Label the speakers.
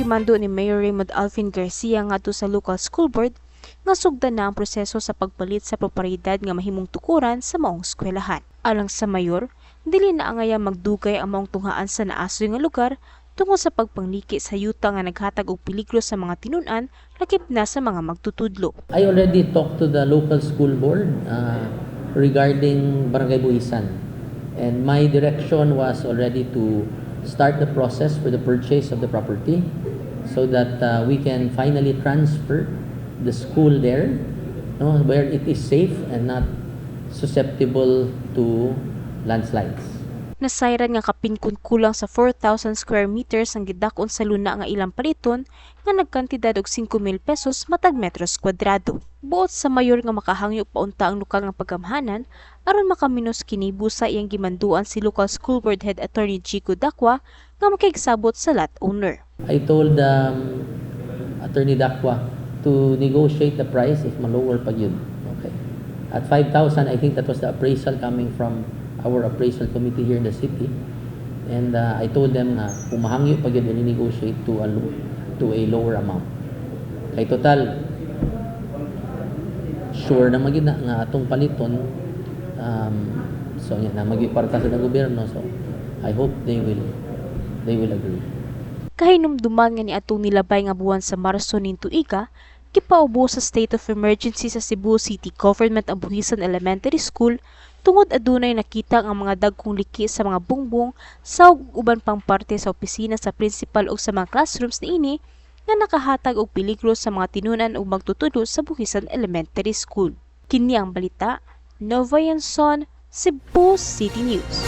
Speaker 1: Gimando ni Mayor Raymond Alvin Garcia ngadto sa local school board nga sugdan na ang proseso sa pagpalit sa propiedad nga mahimong tukuran sa maong eskwelahan. Alang sa mayor, dili na angay magdugay ang maong tunghaan sa naasoy nga lugar tungod sa pagpangliki sa yuta nga naghatag og peligro sa mga tinun-an, lakip na sa mga magtutudlo.
Speaker 2: I already talked to the local school board regarding Barangay Buhisan. And my direction was already to start the process for the purchase of the property so that we can finally transfer the school there, no, where it is safe and not susceptible to landslides.
Speaker 1: Nasayran nga kapin kun kulang sa 4,000 square meters ang gidak-on sa luna nga ilang paliton nga nagkantidad og 5,000 pesos matag metros kwadrado. Buot sa mayor nga makahangyo pa unta ang lokal nga paggamhanan aron makaminos kini, busa iyang gimanduan si local school board head Attorney Chico Dacua nga makigsabot sa lot owner.
Speaker 2: I told Attorney Dacua to negotiate the price if ma-lower pa gyud. Okay. At 5,000, I think that was the appraisal coming from our appraisal committee here in the city. And I told them nga kung mahangyo pa gyud, negotiate to a lower amount. Kay total sure na magyud na nga atong paliton, so yan na magyud parta sa gobyerno, so I hope they will agree.
Speaker 1: Kahinumduman nga niadtong nilabay nga buwan sa Marso ning tuiga, gipaubo sa state of emergency sa Cebu City Government ang Buhisan Elementary School tungod adunay nakita nga mga dagkong liki sa mga bungbong sa ug uban pang parte sa opisina sa principal ug sa mga classrooms niini nga nakahatag og peligro sa mga tinun-an ug magtutudlo sa Buhisan Elementary School. Kini ang balita, Nova Yanson, Cebu City News.